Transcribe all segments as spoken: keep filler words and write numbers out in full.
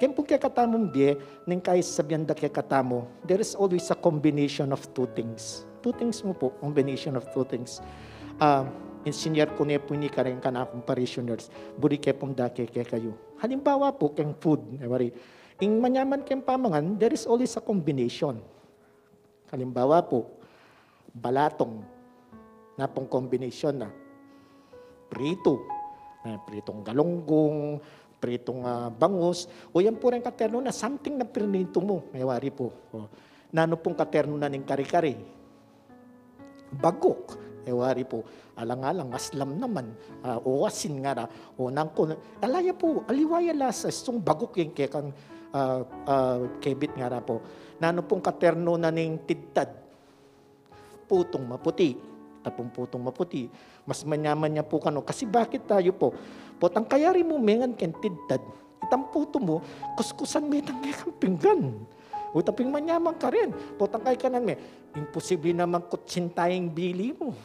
Ken pu kekatamung bie, neng kai sabian da kekatamu, there is always a combination of two things. Two things mu pu, combination of two things. Ah, insinyar ku ne pu ini kareng kanakung parishioners, buri ke pung dake kekayu. Halimbawa pu, keng food, e wari, ing manyaman keng pamangan, there is always a combination. Halimbawa pu, balatong, na pung combination na. Prito, e, pritong galunggong, pritong, ah, bangus, o yan pu reng katernu na, something na prinito mu, e wari pu. O, nanu pung katernu na ning kare-kare? Baguk, e wari pu. Alang-alang, aslam naman, ah, o asin ngara, o nangku, ala ya pu, aliwa ya lasa, istung baguk ing kekang, ah, ah, kebit ngara pu. Nanu pung katernu na ning tidtad? Putung maputi. Ita pung putung maputi, mas manyaman ya pu kanu. Kasi bakit tayu pu? Potang kayari mu mengan keng tidtad, itang putung mu, kuskusan me itang kekang pinggan. O, ita pung manyaman karin. Potang kekanan me, imposible naman kutsinta ing bili mu.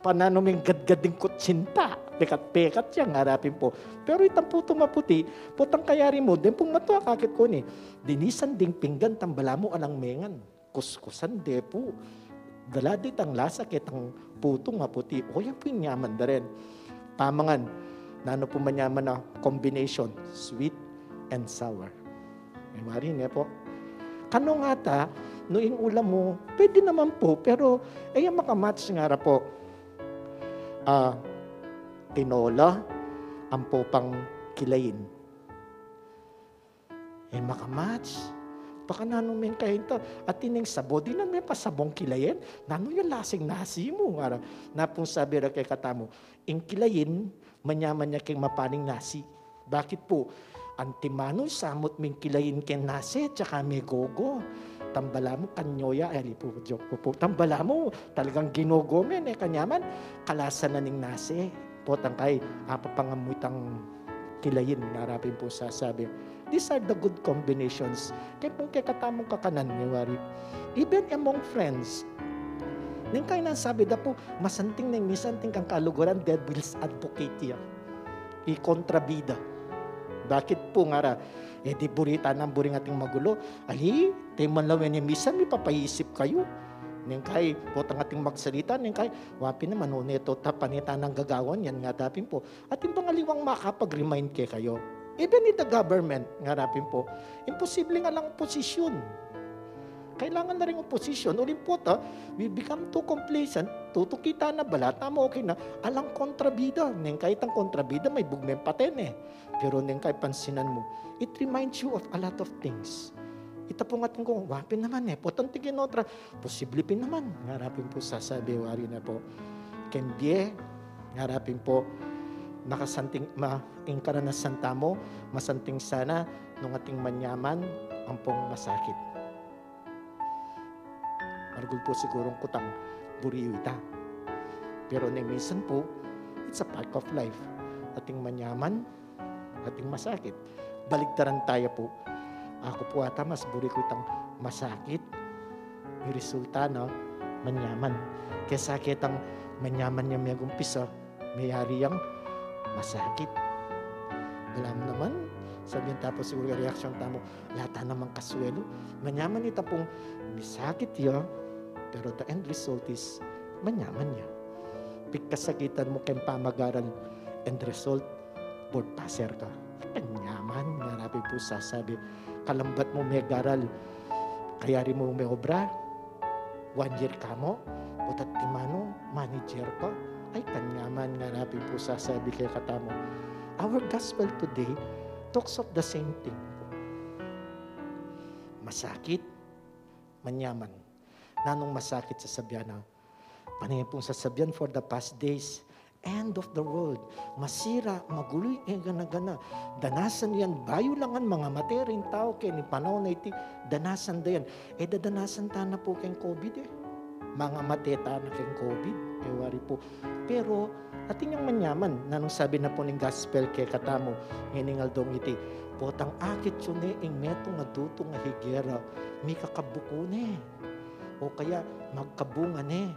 Pananu meng gadgad ing kutsinta? Pekat-pekat ya, ngara pin pu. Pero itang putung maputi, potang kayari mu, deng pung matua akakit ku ini, linisan ding pinggan, tang balamu alang mengan. Kuskusan de pu. Dala de itang lasa ketang putung maputi. O, yan pu ing nyaman da rin. Pamangan, nanu pu manyaman a combination? Sweet and sour. E wari ne pu. Kanu ngata, nu ing ulam mu, pwede naman pu, pero e ya makamatch ngara pu. Ah, tinola ampo pang kilain. E makamatch. Pakananu meng kain ta? Atin ing sabo, dinan me pa sabong kilain? Nanu ya lasang nasi mu? Ngara, na pung sabi ra kekatamu, ing kilain, manyaman ya keng mapaning nasi. Bakit pu? Antimanu, samut meng kilain keng nasi, tsaka megogo. Tang balamu, kanyo ya, e, ali pu, joke ku pu. Tang balamu, talagang ginogo me, ne kanyaman, kalasa na ning nasi. Potang kai, apa pang amu itang kilain, ngara pin pu sasabi. These are the good combinations. Keng pung kekatamung kakanan, e wari. Even among friends. Neng kai nang sabi da pu, masanting neng misan atin kang kaluguran, devil's advocate ya. Ikontrabida. Bakit pu ngara? E di buri ta nang buring ating magulo. Ali, te man lawen e misan mipapaisip kayu. Neng kai, potang ating magsalita, neng kai, wa pin naman, o neto, tapan e ta nang gagawan yan, ngara pin pu. Atin pang aliwang makapag-remind kekayu. Even in the government, ngara pin pu, imposibleng alang oposisyon. Kailangan na ring oposisyon. Uling pota, we become too complacent. Tutuki ta na, balata mu, okay na. Alang kontrabida. Neng kai itang kontrabida, maibug meng paten e. Pero neng kai pansinan mu, it reminds you of a lot of things. Ita pung atin ku, wa pin naman e. Potang tingin otra, posible pin naman. Ngara pin pu sasabi, wari ne pu. Keng bie, ngara pin pu, makasanting, ma, ing karanasan tamu, masanting sana, nung atin manyaman ampong masakit. Maragul pu sigurung kutang buri yu ita. Pero neng misan pu, it's a part of life. Atin manyaman, atin masakit. Baligtaran taya pu. Aku pu ata mas buri ku itang masakit, ing resulta na manyaman, kesa ketang manyaman ya megumpisa, meyari yang masakit. Balamu naman, sabian ta pu siguru reaksyon tamu, ala ta namang kasuelu. Manyaman ita pung misakit ya, pero the end result is manyaman ya. Pigkasakitan mu keng pamagaral, end result, board passer ka. Kanyaman, ngara pin pu sasabi. Kalambat mu megaral, kayari mu meobra, one year ka mu, utat timanu, manager ka. Ay, kanyaman, ngara pin pu sasabi kekatamu. Our gospel today talks of the same thing. Masakit, manyaman. Nanung masakit? Sasabian na, pane pung sasabian for the past days, end of the world. Masira, magulu ing gana-gana. Danasan yan, bayu la ngan mangamate ring tau keni panaun a iti, danasan da yan. E dadanasan ta na pu keng COVID e. Mangamate ta na keng COVID, e wari pu. Pero atin yang manyaman, nanung sabi na pu ning gospel kekatamu ngening aldong iti, potang akit yu ne ing metung a dutung a higera, mikakabuku ne, o kaya magkabunga ne.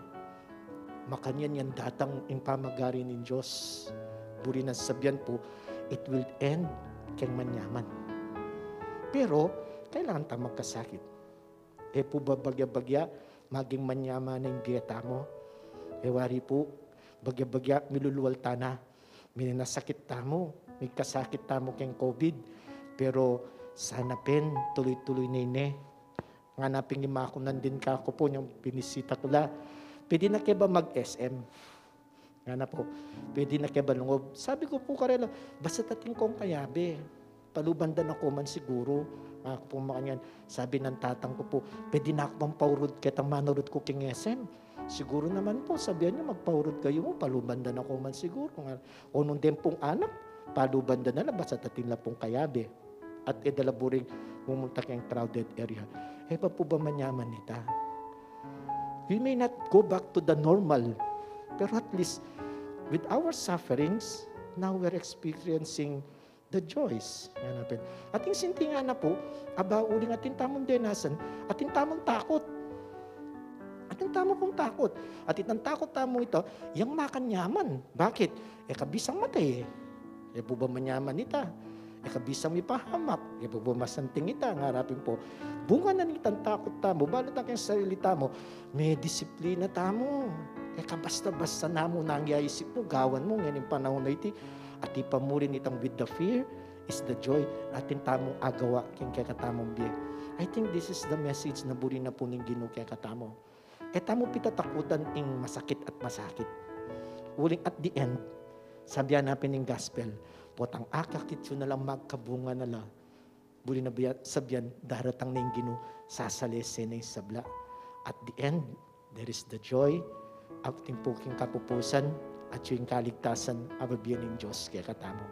Makanyan yan datang ing pamagari ning Dios. Buri nang sabian pu, it will end keng manyaman. Pero kailangan tang magkasakit. E pu ba bagya-bagya maging manyaman na ing bie tamu? E wari pu, bagya-bagya milulual ta na, minasakit tamu, migkasakit tamu keng COVID. Pero sana pin tuloy-tuloy ne ine. Ngana pin ing imakunan din kaku pu, nyang binisita ku la, "Pwede na ke ba mag-S M?" Ngana pu, "Pwede na ke ba lungob?" Sabi ku pu karela, "Basta atin kung kayabe, paluban da na ku man siguru." Ngana ku pu makanyan, sabi nang tatang ku pu, "Pwede na ku bang paurud ketang manurud ku keng S M?" "Siguru naman pu, sabian yu magpaurud kayu, paluban da na ku man siguru." Nga, o nung den pung anak, paluban da na la, basta atin la pung kayabe. At e da la buring mumunta keng crowded area. E pa pu ba manyaman ita? We may not go back to the normal, pero at least with our sufferings, now we're experiencing the joys. Ngana pin. Atin sinting ngana pu, aba uling atin tamung denasan, atin tamung takut. Atin tamu pung takut. At itang takut tamu ita, yang makanyaman. Bakit? E ka bisang matey e. E pu ba manyaman ita? E ka bisang mipahamak. E pu ba masanting ita? Ngara pin pu. Bunga na nitang takut tamu, balu ta keng sarili tamu, medisiplina tamu. E ka basta-basta na mu nang yaisip mu, gawan mu, ngening panaun a iti. At ipamurin itang with the fear is the joy. Atin tamung agawa keng kekatamung bie. I think this is the message na buri na pu ning Ginu kekatamu. E tamu pitatakutan ing masakit at masakit. Uling at the end, sabian na pin ning gospel, potang akakit yu na lang magkabunga na la, buri na bia-, sabian, daratang na ing Ginu, sasalese na ing sabla. At the end, there is the joy, atin pu king kapupusan, at yu ing kaligtasan a bibie ning Dios kekatamu.